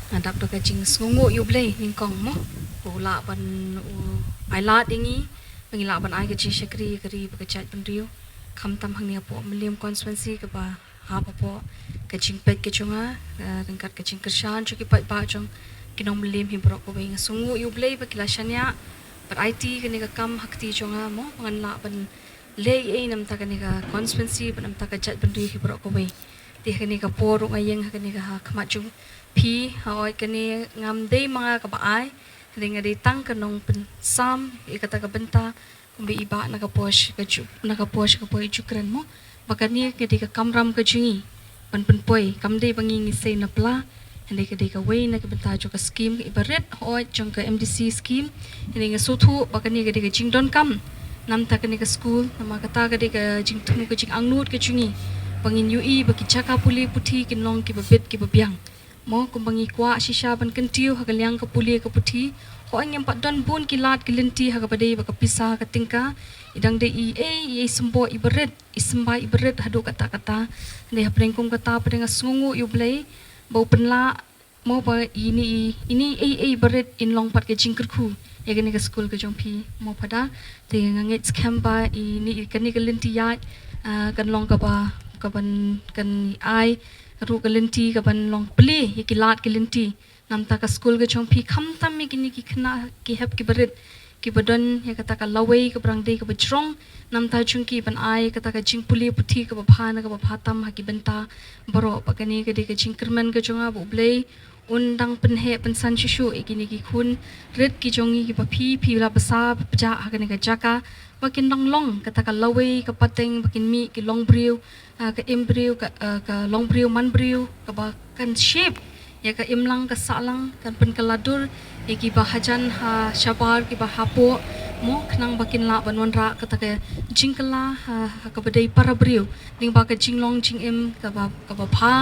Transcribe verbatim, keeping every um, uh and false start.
Nga dap da ka jingsngewnguh ïa U Blei nyngkong mo, u lah ban u ai lad ïa ngi ba ngi lah ban ai ka jingshakri ïa ka ri bad ka jaitbynriew, khamtam hangne hapoh Mylliem constituency kaba hap hapoh ka jingpeit ka jong nga, eh, ryngkat ka jingkyrshan jong ki paidbah jong ki nong Mylliem hi baroh kawei. Nga sngewnguh ïa U Blei ba ki la shaniah bad aiti kane ka kam ha kti jong nga mo, ba ngan lah ban leh ei ei namta kane ka constituency bad namta ka jaitbynriew hi baroh kawei. Te ha kane ka por ruh nga ïeng ha kane ka ha khmat jong phi, hooid kane ngam dei ma nga kaba ai, hynrei nga dei tang ka nongpynsam ïa kata ka bynta, kumba i bah na ka por sha ka ju, na ka por sha ka por i ju kren mo, ba kane ka dei ka kamram ka jong ngi ban pynpoi, kam dei ba ngi ngi sei na pla, hynrei ka dei kawei na ka bynta jong ka skim iba rit hooid jong ka M D C skim. Hynrei nga sngewthuh ba kane ka dei ka jingdonkam namta kane ka skul, namar kata ka dei ka jingthmu ka jingangnud ka jong ngi ba ngin ïohi ba ki jaka pule puthi kin long kiba bit kiba biang. Mo, kumba ngi kwah shisha ban kyntiew ha ka liang ka pule ka puthi, hooid ngim pat don bun ki lad ki lynti ha kaba dei bad ka pisa ka tyngka, i dang dei i ei i ei symbai iba rit, i symbai iba rit haduh katta katta. Hynrei hapdeng kum kata pat nga sngewnguh ïa U Blei ba u pynlah mo ba ine i, ine i ei ei iba rit in long pat ka jingkyrkhu ïa kane ka skul ka jong phi mo Phada. Te nga ngeit skhem ba ine i, kane ka lynti ïaid, ah, kan long kaba, kaban, kan ai ruh ka lynti kaban long plie ïa ki lad ki lynti namta ka skul ka jong phi, khamtam ïa kine ki khynnah ki hep kiba rit kiba don ïa kata ka lawei kaba dang dei kaba jrong namta jong ki ban ai kata ka jingpule puthi kaba bha na kaba bha tam ha ki bynta baroh. Bad kane ka dei ka jingkyrmen ka jong nga ba U Blei un dang pynheh pynsan shuh shuh ïa kine ki khun rit ki jong ngi kiba phi, phi la bsa ba pjah ha kane ka jaka ba kin dang long kata ka lawei ka pateng ba kin mih ki long briew, ah, ka im briew, ka, ah, ka long briew man briew kaba kan shape ïa ka imlang ka sahlang, kan pynkylla dur ïa kiba hajan ha shabar kiba hapoh mo, khnang ba kin lah ban wanrah kata ka jingkylla ha, ha kaba dei para briew, lyngba ka jinglong jingim kaba, kaba bha,